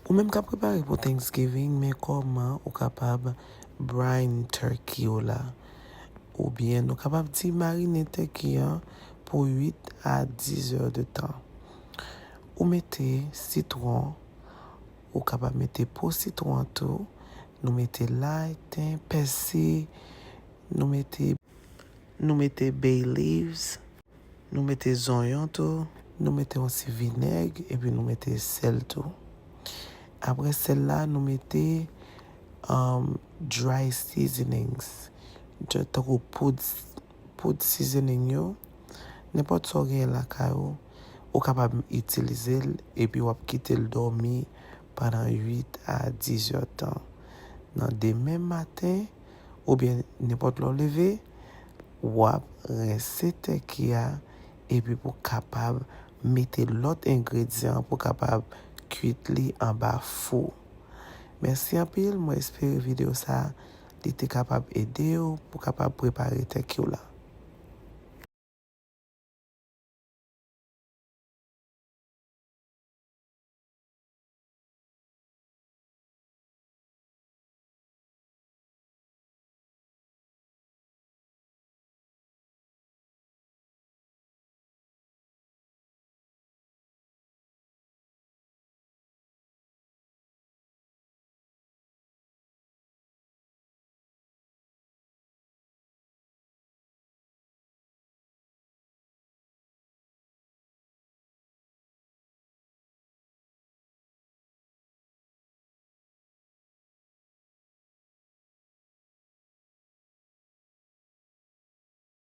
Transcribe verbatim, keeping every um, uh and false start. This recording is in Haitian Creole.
Ou menm k ap prepare pou Thanksgiving, men kòman ou kapab brine turkey w la. Oubyen nou kapab di marine turkey an pou uit a diz è de tan. Ou mete sitwon, ou kapab mete po sitwon an tou. Nou mete lay, ten, pèsi, nou mete, nou mete bay leaves, nou mete zonyon tou, nou mete yon ti vinèg, epi nou mete sèl tou. Apre sèl la, nou mete um, dry seasonings, tankou poud, poud seasoning yo. Nenpòt sa w genyen lakay ou, ou kapab itilize l epi w ap kite l dòmi pandan uit a diz è tan. Nan demen maten, oubyen nenpòt lè w leve, w ap rense turkey a epi pou kapab mete lòt engredyan pou kapab kuit li anba fou. Mèsi anpil, mwen espere videyo sa li te kapab ede w pou kapab prepare turkey w la.